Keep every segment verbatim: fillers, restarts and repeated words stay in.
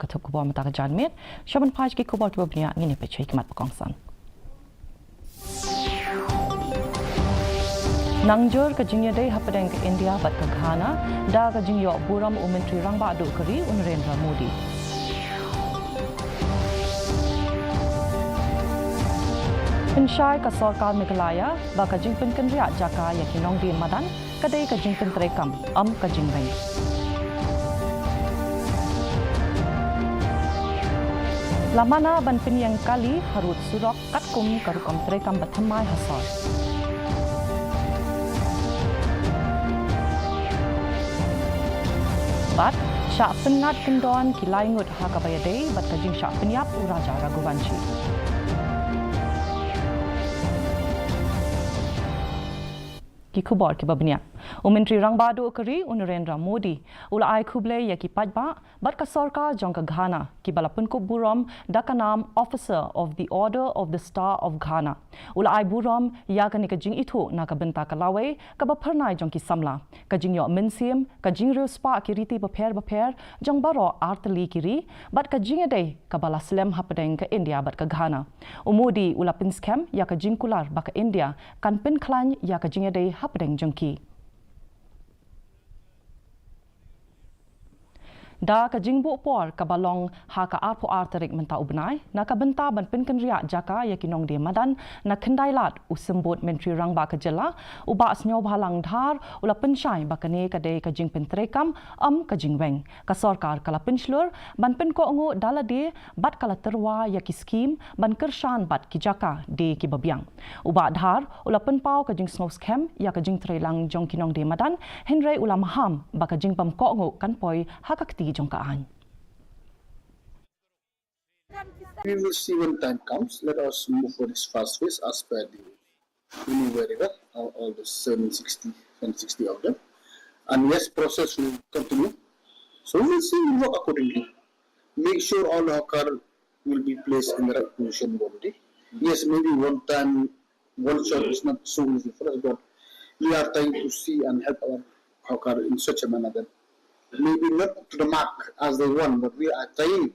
Ka thup khubor mynta ka janmiet, sha ban peit ki khubor kiba bniah ngin ïa peit sha ki mat ba kongsan. Nang jur ka jingïadei hapdeng ka India bad ka Ghana, da ka jingïoh burom u Myntri Rangbah Duh ka ri u Narendra Modi. Pynshai ka sorkar Meghalaya ba ka jingpynkynriah jaka ïa ki nongdie madan ka dei ka jingpyntreikam, ym ka jingweng. La mana ban pynïeng kali harud surok katkum ka rukom treikam ba thymmai ha sor. Bad shah pynngat kyndon ki lai ngut ha kaba ïadei bad ka jingshah pynïap u Raja Raghuvanshi. Ki khubor kiba bniah. U Myntri Rangbah Duh ka ri u Narendra Modi u la ai khublei ïa ki paidbah bad ka sorkar jong ka Ghana kiba la pynkup burom da ka nam Officer of the Order of the Star of Ghana. U la ai burom ïa kane ka jingithuh na ka bynta ka lawei kaba phyrnai jong ki samla, ka jingïoh mynsiem, ka jingriewspah ki riti bapher bapher jong baroh artylli ki ri, bad ka jingïadei kaba la slem hapdeng ka India bad ka Ghana. U Modi u la pynskhem ïa ka jingkular ba ka India kan pynkhlaiñ ïa ka jingïadei hapdeng jong ki. Da ka jingbuh por kaba long ha ka arphew ar tarik mynta u bnai, na ka bynta ban pynkynriah jaka ïa ki nongdie madan na Khyndailad, u Symbud Myntri Rangbah ka jylla, u Bah Sniawbhalang Dhar, u la pynshai ba kane ka dei ka jingpyntreikam, ym ka jingweng. Ka sorkar ka la pynshlur ban pynkohnguh da lade bad ka la tyrwa ïa ki skhim ban kyrshan bad ki jaka die kiba biang. U Bah Dhar u la pynpaw ka jingsngewskhem ïa ka jingtreilang jong ki nongdie madan, hynrei u la maham ba ka jingbymkohnguh kan poi ha ka kti jong ka aiñ. We will see when time comes. Let us move for this first phase as per the, you know very well, all, all the seven sixty, seven sixty of them. And yes, process will continue. So we will see, we'll work accordingly. Make sure all the hawker will be placed in the right position one day. Yes, maybe one time, one shot is not so easy for us, but we are trying to see and help our hawker in such a manner that maybe not to the mark as they want, but we are trying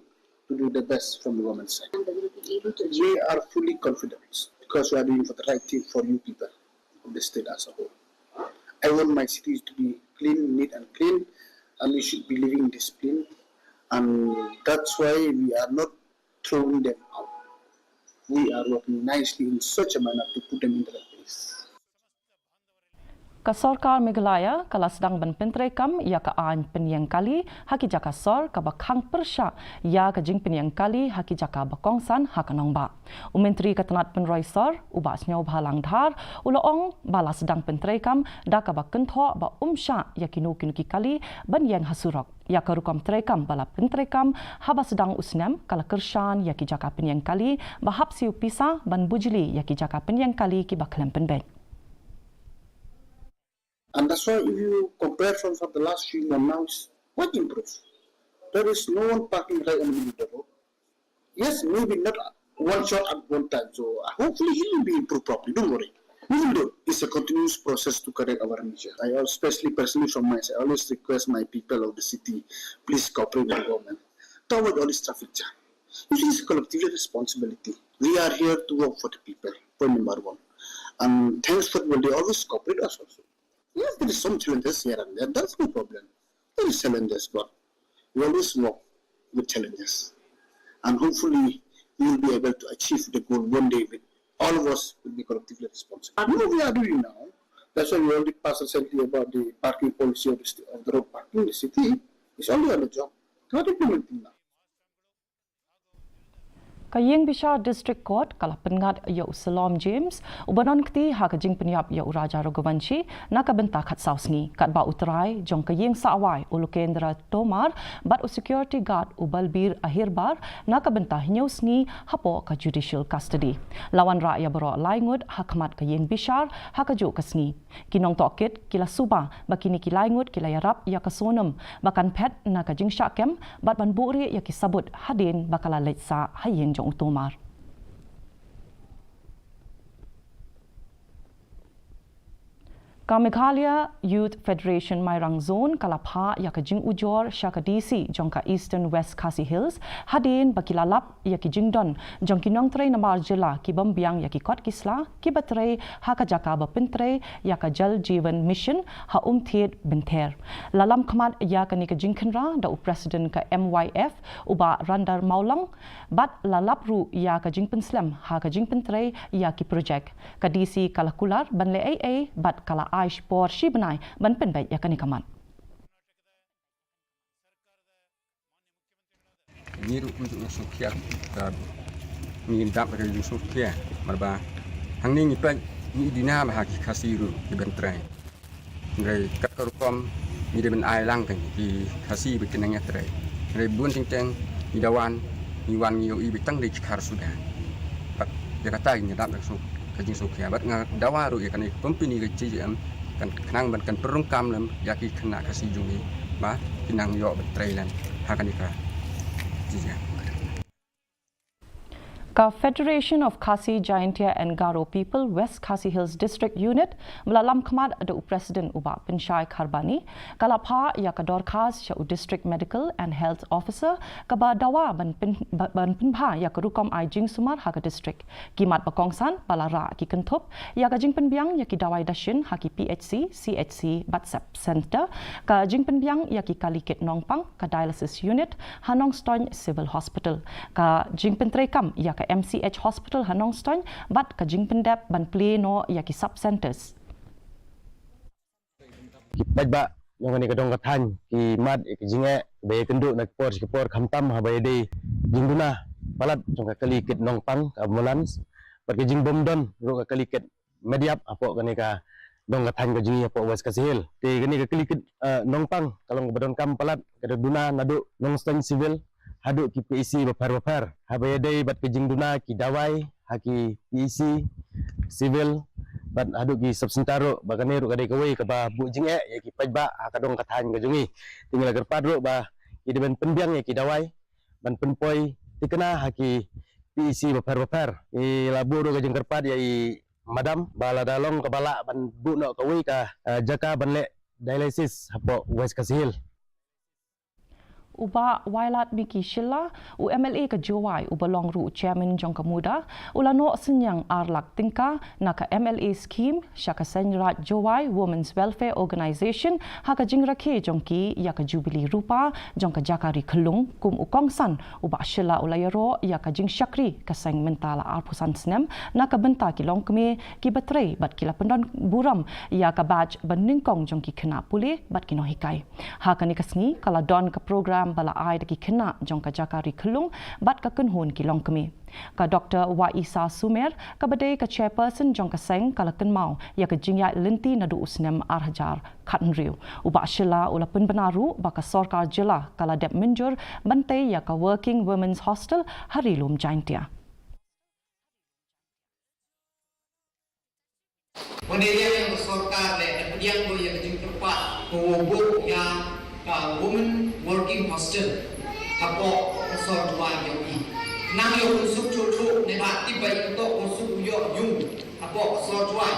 to do the best from the government side. And they will be able to achieve. We are fully confident because we are doing for the right thing for you people of the state as a whole. I want my cities to be clean, neat and clean, and we should be living discipline. And that's why we are not throwing them out. We are working nicely in such a manner to put them in the right place. Ka sorkar Meghalaya ka la sdang ban pyntreikam ïa ka aiñ pynïeng kali ha ki jaka sor kaba khang pyrshah ïa ka jingpynïeng kali ha ki jaka ba kongsan ha ka nongbah. U Myntri ka tnat pynroi sor, u Bah Sniawbhalang Dhar, u la ong ba la sdang pyntreikam da kaba kynthoh ba um shah ïa kino kino ki kali ban ïeng ha surok. Ïa ka rukom treikam ba la pyntreikam haba sdang u snem ka la kyrshan ïa ki jaka pynïeng kali ba hap siew pisa ban bujli ïa ki jaka pynïeng kali kiba khlem pynbeit. And that's why if you compare from, from the last few months now, it's quite improved. There is no one parking right in the middle of the road. Yes, maybe not one shot at one time. So uh, hopefully it will be improved properly. Don't worry. We will do. It's a continuous process to correct our measure. I especially personally from my side, I always request my people of the city, please cooperate with the government. To avoid all this traffic jam. It is a collective responsibility. We are here to work for the people, point number one. And thanks for, well, they always cooperate us also. Yes, there is some challenges here and there. That's no problem. There is challenges, but we always work with challenges. And hopefully, we will be able to achieve the goal one day with all of us will be collectively responsible. And what we are doing now, that's why we already passed recently about the parking policy of the, sti- of the road parking in the city. It's already on the job. Not implementing now. Ka Ïing Bishar District Court ka la pynngat ïa u Salom James uba nonkti ha ka jingpynïap ïa u Raja Raghuvanshi na ka bynta khatsaw sngi, katba u trai jong ka ïing sahwai u Lokendra Tomar bad u security guard u Balbir Ahirbar na ka bynta hynñiew sngi hapoh ka judicial custody. La wanrah ïa baroh lai ngut ha khmat ka Ïing Bishar ha kajuh ka sngi. Ki nongtohkit ki la suba ba kine ki lai ngut ki la ïarap ïa ka Sonam ba kan phet na ka jingshah kem bad ban buhrieh ïa ki sabut hadien ba ka la leit sah ha ïing jong u Tomar. Ka Meghalaya Youth Federation Mairang Zone ka la phah ïa ka jingujor sha ka D C jong ka Eastern West Khasi Hills, hadien ba ki la lap ïa ki jingdon jong ki nongtrei namar jylla ki bym biang ïa ki kot ki sla kiba trei ha ka jaka ba pyntrei ïa ka Jal Jeevan Mission ha Umthied Bynther. La lam khmat ïa kane ka jingkhynra da u President ka M Y F, u Bah Randar Mawlong, bad la lap ruh ïa ka jingpynslem ha ka jingpyntrei ïa ki projek. Ka D C ka la kular ban leh ei ei bad ka la ai por shi bnai ban pynbeit ïa kane ka mat. Ngi ruh kum jong u sngewkhia, ka ngi dap ka jong u sngewkhia, namar ba hangne ngi peit ngi duna ba ha ki Khasi ruh ki ban trei. Hynrei kat ka rukom ngi dei ban ai lang ka ki Khasi ba ki nang ïatrei. Hynrei bun teng teng ngi da wan, ngi wan ngi ïohi ba tang dei ki khar suda. Bad ïa kata ngi dap ka sngewkhia, ka jingsngewkhia. Bad nga dawa ruh ïa kane ka company ka J J M kan khnang ban kan pynrung kam lem ïa ki khynnah Khasi jong ngi ba ki nang ïoh ban trei lem ha kane ka J J M. Ka Federation of Khasi Jaintia and Garo People West Khasi Hills District Unit, ba la lam khmat da u President u Bah Pynshai Kharbani, ka la phah ïa ka dorkhas sha u District Medical and Health Officer kaba dawa ban pyn, ba-, ban pynbha ïa ka rukom ai jingsumar ha ka district. Ki mat ba kongsan ba la rah ki kynthup ïa ka jingpynbiang ïa ki dawai dashin ha ki P H C, C H C bad sub center, ka jingpynbiang ïa ki kali kit nongpang, ka dialysis unit ha Nongstoiñ Civil Hospital, ka jingpyntreikam ïa ka M C H Hospital ha Nongstoiñ bad ka jingpyndep ban plie noh ïa ki sub centers. Ki paidbah jong kane ka dong ka thaiñ ki mad ïa ki jingeh ba ïakynduh na ki por sha ki por, khamtam haba ïadei jingduna palat jong ka kali kit nongpang, ka ambulance, bad ka jingbym don ruh ka kali kit mediap hapoh kane ka dong ka thaiñ ka jong ngi hapoh West Khasi Hills. Te kane ka kali kit, eh, nongpang ka long kaba donkam palat, ka da duna naduh Nongstoiñ Civil haduh ki P H C bapher bapher. Haba ïadei bad ka jingduna ki dawai ha ki P H C Civil bad haduh ki sub center ruh, ba kane ruh ka dei kawei kaba buh jingeh ïa ki paidbah ha ka dong ka thaiñ ka jong ngi. Te ngi la kyrpad ruh ba ki dei ban pynbiang ïa ki dawai ban pynpoi thikna ha ki P H C bapher bapher. Ngi la buh ruh ka jingkyrpad ïa i madam ba lada long kaba lah ban buh noh kawei ka, eh, jaka ban leh dialysis hapoh West Khasi Hills. U Bah Wailadmiki Shylla, u M L A ka Jowai, uba long ruh u chairman jong ka MUDA, u la noh synñiang ar lak tyngka na ka M L A scheme sha ka Seiñ Raij Jowai Women's Welfare Organisation ha ka jingrakhe jong ki ïa ka Jubilee Rupa jong ka jaka ri khyllung. Kum u kongsan, u Bah Shylla u la ïaroh ïa ka jingshakri ka seng mynta la arphew san snem na ka bynta ki longkmie kiba trei bad ki la pyndon burom ïa ka batch ba nyngkong jong ki khynnah pule bad ki nonghikai. Ha kane ka sngi ka la don ka program ba la ai da ki khynnah jong ka jaka ri khyllung bad ka kynhun ki longkmie. Ka Doktor Waisa Sumer, kaba dei ka chairperson jong ka seng, ka la kynmaw ïa ka jingïaid lynti naduh u snem ar hajar khathynriew. U Bah Shylla u la pynbna ruh ba ka sorkar jylla ka la dep mynjur ban tei ïa ka Working Women's Hostel ha Ri Lum Jaintia. Wan ïa ka sorkar leh, da pdiang ko ïa ka jingkyrpad ko, wo buh ïa ka Women Working Hostel hapoh ka sor Jowai jong ngi. Nang ïoh pynsuk chuh chuh ne ba tip ba ïoh to ko suk ïoh yung hapoh ka sor Jowai.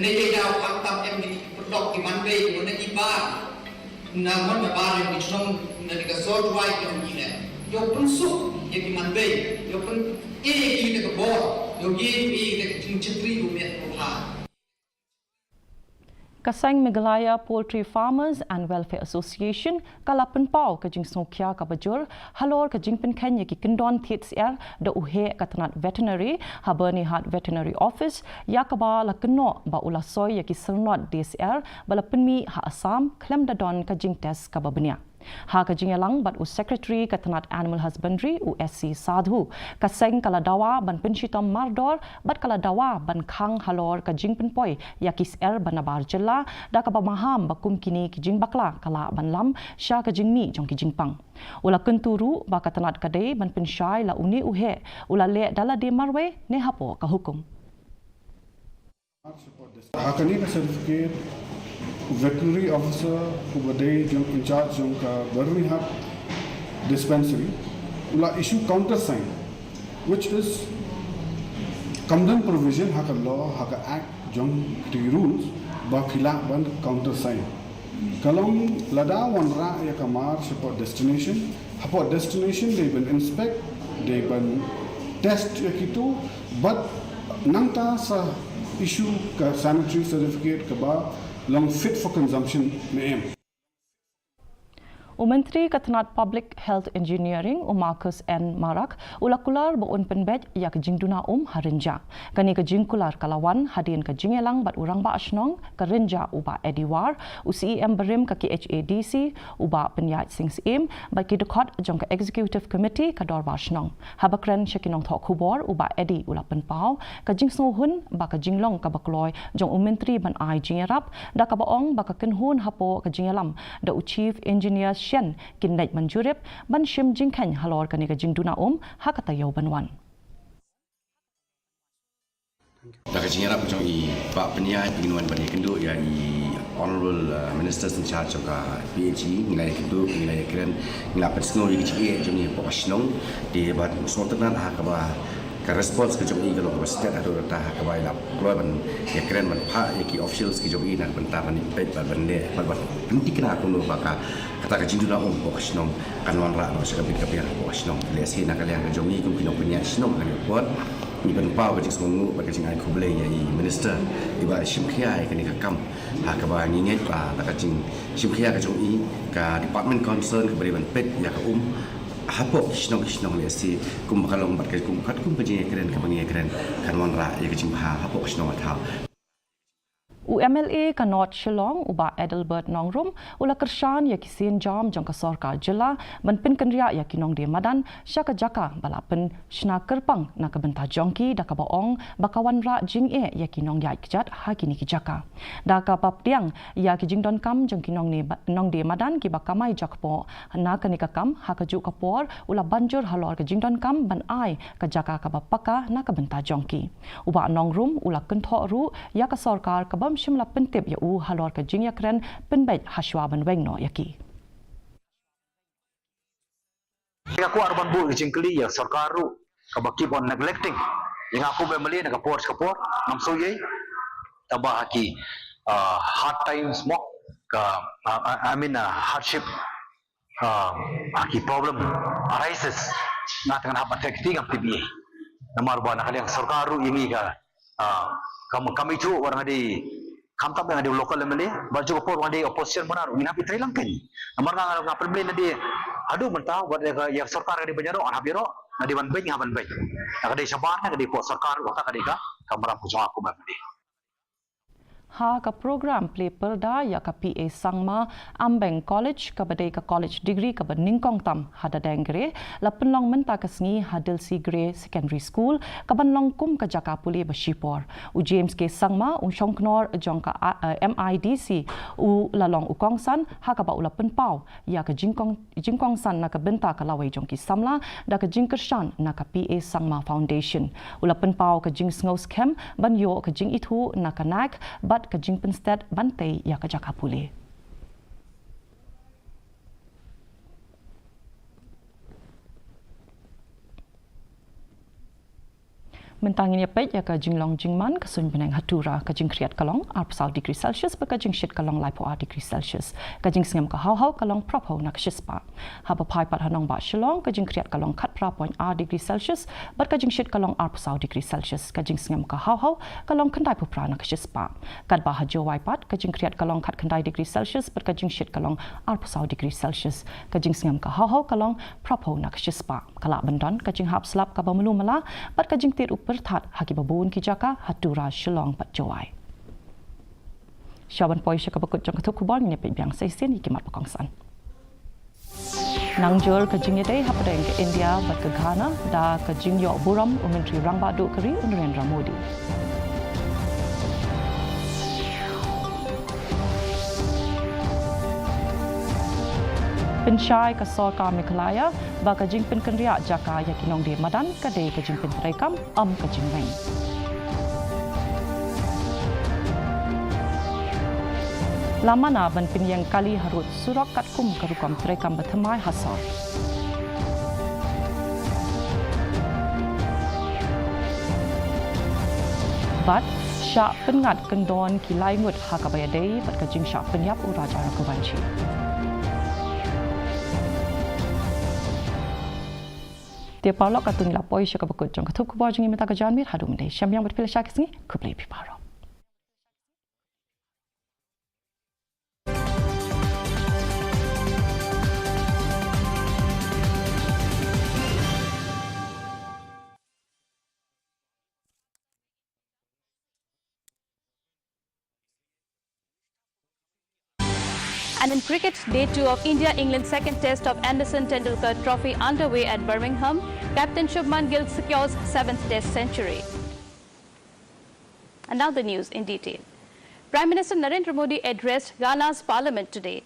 Ne ïa daw khamtam em ki pynlok ki manbei ko ne ki bar. Na mon na bar ïa ki chnong na ka sor Jowai ki ngi ne. Ïoh pynsuk ïa ki manbei, ïoh pyn-, eh, ïa ki da ka bor, ïoh ïa ki da ka jingchitri u met u ha. Ka seng Meghalaya Poultry Farmers and Welfare Association ka la pynpaw ka jingsngewkhia kaba jur halor ka jingpynkheiñ ïa ki kyndon thied syiar da u heh ka tnat veterinary ha Byrnihat Veterinary Office, ïa kaba la kynnoh ba u la soi ïa ki syrnod die syiar ba la pynmih ha Assam khlem da don ka jingtest kaba bniah. Ha ka jingïalang bad u Secretary ka tnat Animal Husbandry, u S C Sadhu, ka seng ka la dawa ban pynshitom mardor bad ka la dawa ban khang halor ka jingpynpoi ïa ki syiar ba nabar jylla, da kaba maham ba kum kine ki jingbakla ka lah ban lam sha ka jingmih jong ki jingpang. U la kyntu ruh ba ka tnat ka dei ban pynshai la une u heh u la leh da lade marwei ne hapoh ka hukum. Ha kane ka certificate, u veterinary officer uba dei jong in charge jong ka Byrnihat dispensary u la issue countersign, which is Kam don provision ha ka law, ha ka act jong ki rules ba phi lah ban countersign. Ka long lada wanrah ïa ka mar shapoh destination, hapoh destination dei ban inspect, dei ban test ïa kito, bad nangta sa issue ka sanitary certificate kaba long fit for consumption ne em. U Myntri ka tnat Public Health Engineering, u Marcuise N Marak, u la kular ba un pynbeit ïa ka jingduna um ha Rynjah. Kane ka jingkular ka la wan hadien ka jingïalang bad u Rangbah Shnong ka Rynjah, u Bah Eddie War, u C E M barim ka K H A D C, u Bah Pynïaid Sing Syiem, bad ki dkhot jong ka Executive Committee ka Dorbar Shnong. Haba kren sha ki nongthoh khubor, u Bah Eddie u la pynpaw ka jingsngewhun ba ka jinglong kaba kloi jong u Myntri ban ai jingïarap, da kaba ong ba ka kynhun hapoh ka jingïalam da u Chief Engineer Shen kin leit ban jurip ban shim jingkheiñ halor kane ka jingduna um ha ka taïew ban wan. Da ka jingïarap jong i Bah Pynïaid, ngin wan ban ïakynduh ïa i Honorable, uh, Minister in charge jong ka P H E, ngi la ïakynduh, ngi la ïakren, ngi la pynsngew ïa ka jingeh jong i hapoh ka shnong. Te bad sngewtynnat ha kaba ka response ka jong i ka long kaba stet haduh katta, ha kaba i la kloi ban ïakren ban phah ïa ki officials ki jong i na ka bynta ban peit bad ban leh bad ban pynthikna kumno ba ka kata ka jingduna um hapoh ka shnong kan wanrah noh sha ka bit ka biang hapoh ka shnong. Lehse na ka liang ka jong i kum ki nongpynïaid shnong ha kane ka por, ngi pynpaw ka jingsngewnguh bad ka jingai khublei ïa i Minister iba shim khia ïa kane ka kam, ha kaba ngi ngeit ba da ka jingshim khia ka jong i, ka department concern kaba dei ban peit ïa ka um hapoh ki shnong ki shnong, lehse kumba ka long bad ka kum, katkum ka jingïakren kaba ngi ïakren, kan wanrah ïa ka jingbha hapoh ka shnong ka thaw. U M L A ka North Shillong, u Bah Adelbert Nongrum, u la kyrshan ïa ki sienjam jong ka sorkar jylla ban pynkynriah ïa ki nongdie madan sha ka jaka ba la pynshna kyrpang na ka bynta jong ki, da kaba ong ba ka wanrah jingeh ïa ki nongïaid kjat ha kine ki jaka. Da kaba pdiang ïa ki jingdonkam jong ki nongne-, nongdie madan kiba kamai jakpoh na kane ka kam, ha kajuh ka por u la ban jur halor ka jingdonkam ban ai ka jaka kaba paka na ka bynta jong ki. U Bah Nongrum u la kynthoh ruh ïa ka sorkar kabym shym la pyntip ïa u halor ka jingïakren pynbeit hashwa ban weng noh ïa ki. Nga kwah ruh ban buh ka jingkylli ïa sorkar ruh kaba keep on neglecting ïa nga kum u M L A na ka por sha ka por, ngam sngew ei. Tangba ha ki, uh, hard times mo, ka, uh, I mean, uh, hardship, uh, ha ki problem arises, nga tang hap ban teh kti, ngam tip ei. Namar ba na ka liang sorkar ruh ïa ngi ka, uh, kam, kam ithuh ba nga dei, khamtam ba nga dei local M L A, bad kajuh ka por ba nga dei opposition mynta ruh ngin hap ïatrei lang kein. Namar nga, nga pynbeit na dei haduh mynta, wat ïa ka, ïa sorkar ka dei ban ïaroh, ngan hap ïaroh, nga dei ban beit, nga ban beit. Ka dei shabar, ka dei hapoh sorkar, kata ka dei ka kamram ka jong nga kum M L A. Ha ka program plie pyrda ïa ka P A Sangma Ambeng College, kaba dei ka college degree kaba nyngkong tam ha Dadaing Gre, la pynlong mynta ka sngi ha Dilsi Gre Secondary School, kaban long kum ka jaka pule ba shipor. U James K Sangma, u shongknor jong ka, eh, M I D C, u la long u kongsan, ha kaba u la pynpaw ïa ka jingkong, jingkongsan na ka bynta ka lawei jong ki samla, da ka jingkyrshan na ka P A Sangma Foundation. U la pynpaw ka jingsngew skhem ban ïoh ka jingithuh na ka NAC, bad ka jingpynstet ban tei ïa ka jaka pule. Mynta ngin ïa peit ïa ka jinglong jingman ka suiñ bneng ha Tura, ka jingkhriat ka long arphew saw degree Celsius, bad ka jingshit ka long laiphew ar degree Celsius. Ka jingsngem ka haw haw ka long phraphew na ka shispah. Haba phai pat ha nongbah Shillong, ka jingkhriat ka long khatphra point ar degree Celsius, bad ka jingshit ka long arphew saw degree Celsius. Ka jingsngem ka haw haw ka long khyndaiphew phra na ka shispah. Katba ha Jowai pat, ka jingkhriat ka long khatkhyndai degree Celsius, bad ka jingshit ka long arphew saw degree Celsius. Ka jingsngem ka haw haw ka long phraphew na ka shispah. Ka lah ban don ka jinghap slap kaba mluh mlah, bad ka jingtied u pyrthat ha kiba bun ki jaka ha Tura, Shillong bad Jowai. Shuwa ban poi sha kaba kut jong ka thup khubor, ngin ïa peit biang sa shisien ïa ki mat ba kongsan. Nang jur ka jingïadei hapdeng ka India bad ka Ghana da ka jingïoh burom u Myntri Rangbah Duh ka ri u Narendra Modi. Pynshai ka sorkar Meghalaya ba ka jingpynkynriah jaka ïa ki nongdie madan ka dei ka jingpyntreikam, ym ka jingweng. La mana ban pynïeng kali harud surok katkum ka rukom treikam ba thymmai ha sor. Bad shah pynngat kyndon ki lai ngut ha kaba ïadei bad ka jingshah pynïap u Raja Raghuvanshi. Te paralok, katto ngi la poi sha kaba kut jong ka thup khubor jong ngi mynta ka janmiet. Haduh mynne, sngewbha ban peit sha ki sngi. Khublei phi baroh. And in cricket, day two of India-England second test of Anderson Tendulkar Trophy underway at Birmingham. Captain Shubman Gill secures seventh test century. And now the news in detail. Prime Minister Narendra Modi addressed Ghana's parliament today.